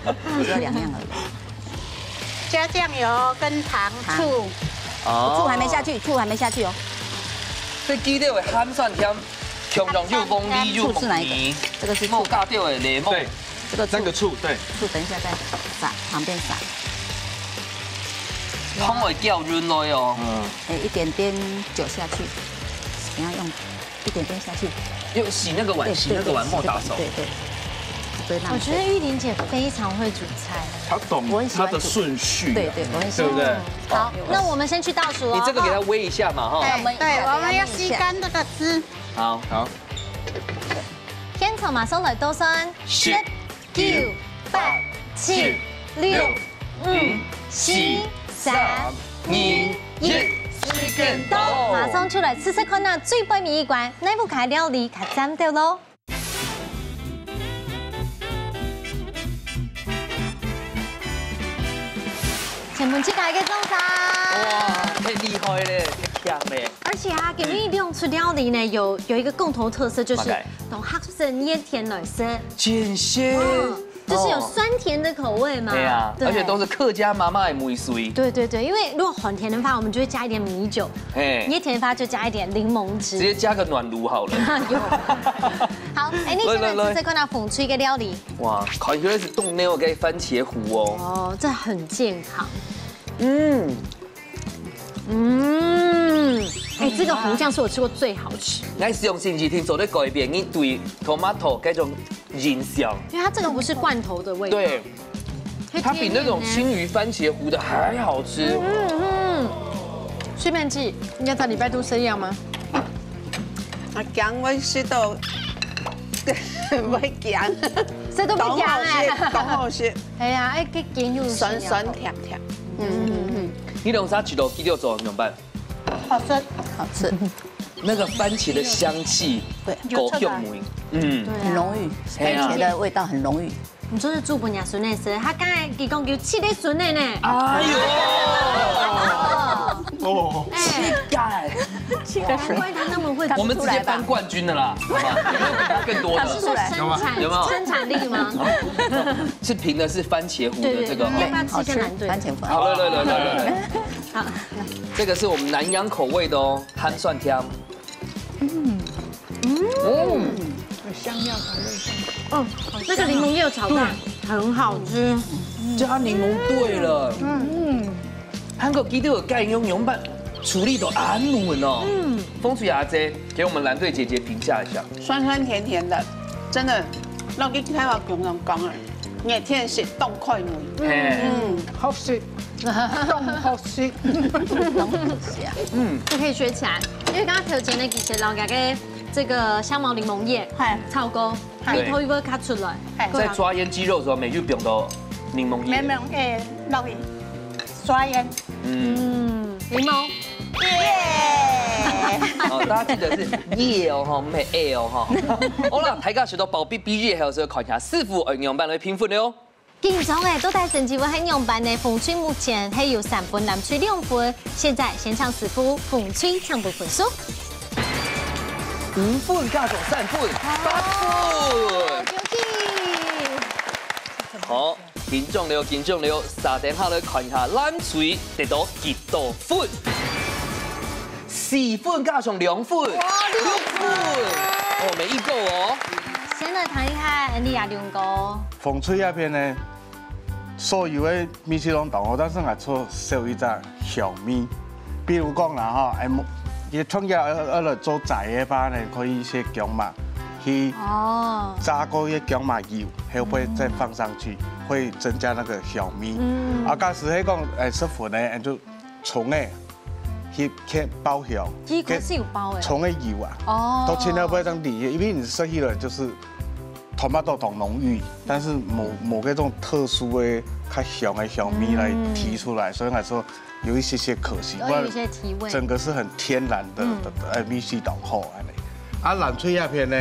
不是兩樣而已。加醬油跟糖、糖。醋。哦。醋還沒下去，醋還沒下去哦。這雞肉的鹹酸甜，香香又紅梨又紅梨，醋是哪一個？這個是醋。莫加掉的檸檬。對。 這個醋，那個醋，對。醋等一下再撒，旁邊撒。湯會攪勻來哦。嗯。哎，一點點酒下去，你要用一點點下去。用洗那個碗，對，洗那個碗，對，對，莫打手。對，對，不會浪費。我覺得玉玲姐非常會煮菜。她懂，我很喜歡煮。她的順序啊，對，對，我很喜歡。對不對？好，那我們先去倒數哦。你這個給它煨一下嘛，哈。哎，對，我們要吸乾這個汁。好。好。 現場馬上來倒算，十、九、八、七、六、五、四、三、二、一，時間到。馬上就來試試看啊，最背尾一關，哪一道料理較讚兜咯？ 請分自家一個掌聲。哇，太厲害了，強欸。而且啊，今日兩出料理呢，有，有一個共同特色，就是麼个？同客家人熱天來食。真係。嗯，就是有酸甜的口味嘛。对啊，对。而且都是客家妈妈的味緒。对对对，因为如果很甜的话，我们就会加一点米酒；嘿，你甜的话就加一点柠檬汁。直接加个暖炉好了。有。好，哎，你先来吃吃看那凤炊个料理。哇，看起来是冻了个番茄糊哦。哦，这很健康。嗯，嗯，哎，这个红酱是我吃过最好吃。来，使用星期天做得改变你对 tomato 这种印象。因为它这个不是罐头的味道。对，它比那种青鱼番茄糊的还好吃。嗯嗯，水平姐，你要在礼拜都生意吗？啊，姜我食到，会姜，食到会姜哎。当好食，当好食。哎呀，哎，个姜又酸酸甜甜。嗯嗯嗯。你两三吃到几条做怎么办？好吃，好吃。那个番茄的香气，对，够香味。嗯，对啊，很浓郁，番茄的味道很浓郁。你就是煮分你孙子吃，他刚才一共有七个孙子呢。哎呦，哦，哎，七个，七个孙子，难怪他那么会。我们直接扳冠军的啦，好吧？有没有比他更多的？是说生产有没有？生产力吗？是凭的是番茄糊的这个，对对对，要不要吃一下蓝队？番茄糊。好，来来来来来。好，这个是我们南洋口味的哦，鹹酸甜。嗯嗯，有香料調味。哦，那个檸檬葉炒蛋很好吃。加檸檬對了。嗯，韓國幾多个蓋用用辦處理到恁穩哦。嗯，風吹阿姐給我們藍隊姐姐評價一下。酸酸甜甜的，真的，讓你看到共同講了，熱天食凍開胃。嘿，嗯，好食。 當好食。當好食啊。嗯，这可以学起来，因为刚刚头前呢，其实老家个这个香茅檸檬叶，嗨，炒过，嗨，味道又会卡出来，嗨，再抓腌鸡肉的时候，没有用到檸檬叶。没有没有，哎，老弟，抓腌。嗯，嗯，檸檬。耶！哦，大家记得是叶哦，哈，不是A哦，哈。好了，大家食到飽B B叶，还有时候看一下师傅愛用办来评分的哦。 緊張欸，到底成績會係仰般呢？紅隊目前係有三分，藍隊兩分。現在先請師傅紅隊請分分數。五分加上三分，八分。恭喜！好，緊張了，緊張了，續等下來看一下藍隊得到幾多分。 四分加上兩分，哇，六分。哦，每一个哦。先來談一下Andy阿龍哥。紅隊這片呢，所有个味緒攏當好，但是𠊎錯少一隻香味。比如講啦吼，哎，佢創業要要來做齋个話呢，可以一些薑嫲去哦，炸過一些薑嫲油，後尾再放上去，會增加那個香味。嗯，啊，假使係講，哎，食粉呢，哎，就蔥个 去去爆香，佢開始有爆欸。蔥个油啊，哦，到現在不會這樣理解，因為你吃起來就是tomato很濃郁，但是某某个這種特殊的、較香的香味來提出來，所以來說有一些些可惜，有一些提味。不然整个是很天然的，嗯，的，的，呃，味緒當好恁呢。啊，藍隊這片呢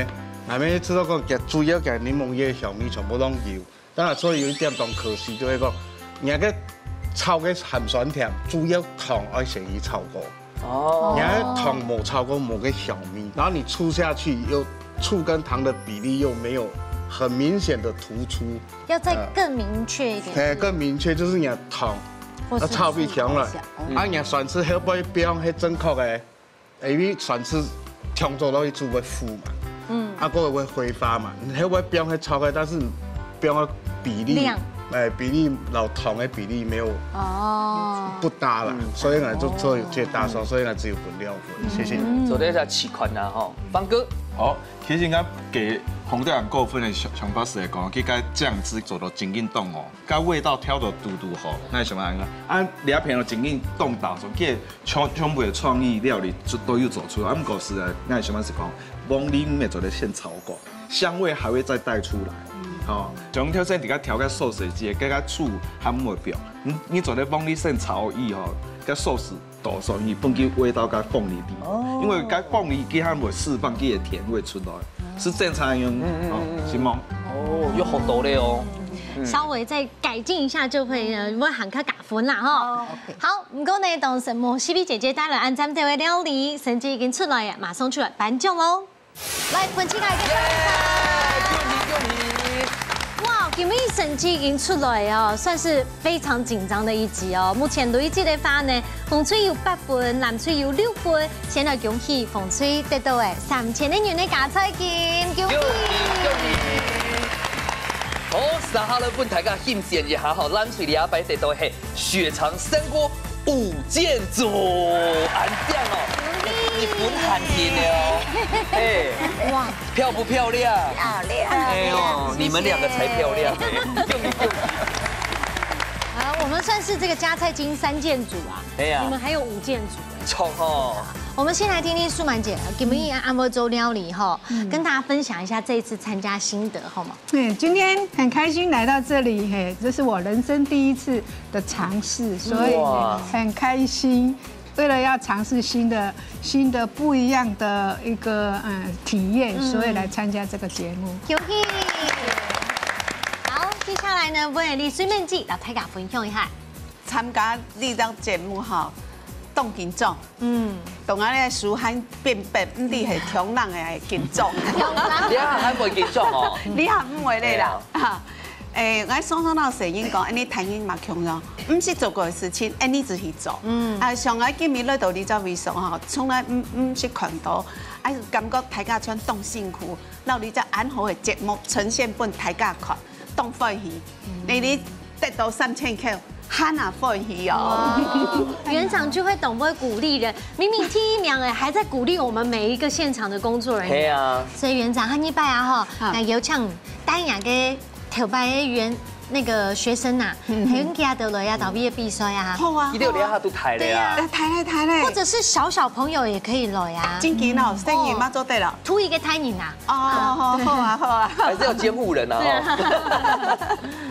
，𠊎等知道講，佢主要佢檸檬葉香味全部攏有， 當然，所以有一點當可惜，就係講，你該个炒个鹹酸甜，主要糖愛先去炒過。哦，你該糖無炒過，無个香味，然後你醋下去又醋跟糖的比例又沒有很明顯的突出，要再更明確一點。哎，更明確就是你个糖要炒比香了，啊，你个酸醋後背放係正確个。 因為酸醋調做落去就會苦嘛，嗯，啊，過後會揮發嘛，你還會放該炒个，但是放个比例，量，哎，比例摎糖个比例沒有，哦，不搭啦，所以呢就做有這搭手，所以呢只有分兩分，謝謝你。做得再試看啦吼，方哥。好，其實應該給紅隊長過分的想想法是來講，佢个醬汁做到真正當哦。 該味道調到堵堵好，該想愛恁樣。啊，這片哦，真正當打手，佢全全部个創意料理都都有做出來。啊，毋過是啊，該想愛係講，黃梨毋係做得先炒過，香味還會再帶出來。吼，像頭先自家調个sauce，這个該个醋還毋會放。你你做得黃梨先炒以後，該sauce倒上去，分佢味道該放入去。哦，因為該放入去，佢還會釋放佢个甜味出來，是正常用。嗯嗯嗯，哦，是嗎？哦，有好多个哦。 稍微再改進一下就會，呃，會還較加分啦吼。哦，OK。好，毋過呢，當時無C B姐姐帶來恁讚个料理，成績已經出來啊，馬上出來頒獎哦。來，分起來，耶！恭喜恭喜！哇，因為成績已經出來哦，算是非常緊張的一集哦。目前累積的話呢，紅隊有八分，藍隊有六分。先來恭喜紅隊得到誒三千个銀个加菜金，恭喜！恭喜恭喜！好，接下來分大家欣賞一下吼，藍隊這擺得到係血腸三鍋五件組，恁靚哦！你分很緊的哦，哎，哇，漂不漂亮？漂亮。哎呦，你們兩個才漂亮，恭喜恭喜！好，我們算是這個加菜金三件組啊，哎呀，你們還有五件組。錯哦。我們先來聽聽素滿姐，今日暗晡做料理吼，跟大家分享一下這一次參加心得好嗎？ 对，今天很開心來到這裡，嘿，這是我人生第一次的嘗試，所以哇，很開心。為了要嘗試新的、新的不一樣的一個嗯體驗，所以來參加這個節目。恭喜！好，接下來呢，為你水面記，摎大家分享一下。參加這檔節目吼，當緊張。 嗯，當然咧，手還冰冰，毋知係強人个緊張。你還會緊張哦？你還毋會咧啦。哈，誒，𠊎常常摎細人講，恁呢大人嘛共樣，毋識做過个事情，恁呢就去做。嗯，啊，像𠊎今日來到這隻位所吼，從來毋毋識看到，啊，感覺大家全當辛苦，摎這隻恁好个節目呈現分大家看，當歡喜。你你得到三千塊， 還啊歡喜哦。園長就會懂得鼓勵人，明明第一名哎，還在鼓勵我們每一個現場的工作人員。係啊。所以園長，下禮拜啊吼，啊，來邀請帶你个頭擺个園那個學生啊，嗯，還有其他的來啊，到位个比賽啊。好啊，佢兜這下都大了啊。對啊。來，大咧，大咧。或者是小小朋友也可以來啊。真緊哦，細人嘛做得了。圖一個大人啊。 哦，好啊，好啊。還是要監護人啊，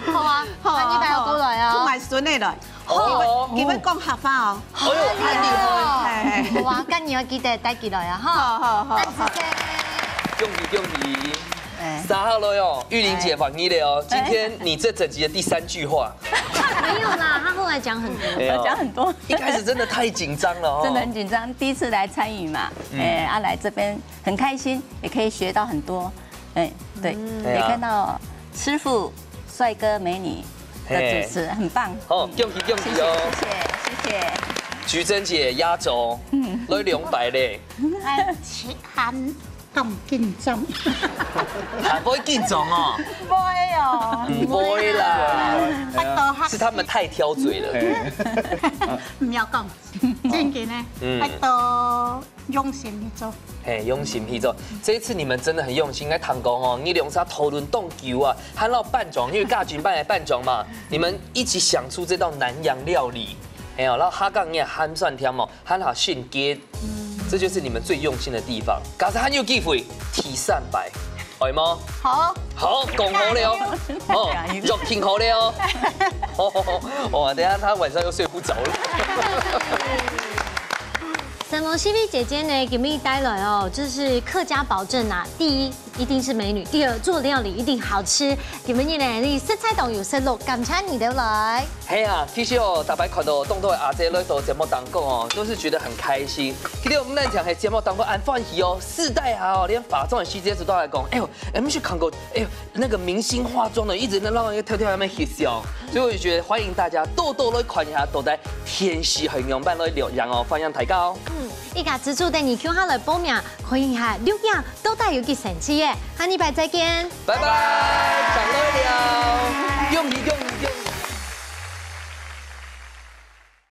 吼。好啊，好啊，下禮拜愛過來哦。同𠊎孫仔來，哦，佢會講客話哦。哎喲，恁厲害。係，係。好啊，該你愛記得帶佢來啊，吼。好，好，好，好。恁仔細。恭喜恭喜！哎，接下來哦，玉玲姐換你了哦，今天你這整集的第三句話。沒有啦，他後來講很多。沒有。講很多。一開始真的太緊張了哦。真的很緊張，第一次來參與嘛，嗯，哎，啊，來這邊 很開心，也可以學到很多。哎，對，嗯，也看到師傅、帥哥、美女的主持，很棒。好，恭喜恭喜哦！謝謝謝謝謝謝。菊珍姐壓軸，嗯，來兩擺咧。哎，還當緊張。還會緊張哦？毋會哦，毋會啦，拜託，是他們太挑嘴了。毋要講，正經个，嗯，拜託。 用心去做。嘿，用心去做。這一次你們真的很用心，來聽講哦，你兩儕討論當久啊，還摎扮裝，因為家軍班來扮裝嘛，你們一起想出這道南洋料理，哎喲，然後哈港也還算甜哦，還好性格，這就是你們最用心的地方。假設還有機會，第三擺，會嗎？好，好，講好了哦，哦，約定好了哦。哇，等一下他晚上又睡不著了。 承蒙C V姐姐呢，今日帶來哦，就是客家保證啊，第一一定是美女，第二做料理一定好吃。今日呢，你食材當有食落，感謝你兜來。係啊，其實哦，逐擺看到當多个阿姐來到節目當中哦，都是覺得很開心。其實我們咱講係節目當中恁歡喜哦，四代下哦，連化妝的細節都來講，哎喲，毋識看過，哎喲， 那個明星化妝的，一直在讓一個跳跳在那邊翕相，所以我就覺得歡迎大家多多來看一下，到底電視係仰般來錄影哦，歡迎大家哦。嗯，一家之主等你共下來報名，看一下錄影到底有幾神奇耶！下禮拜再見。拜拜，上來了，恭喜恭喜恭喜！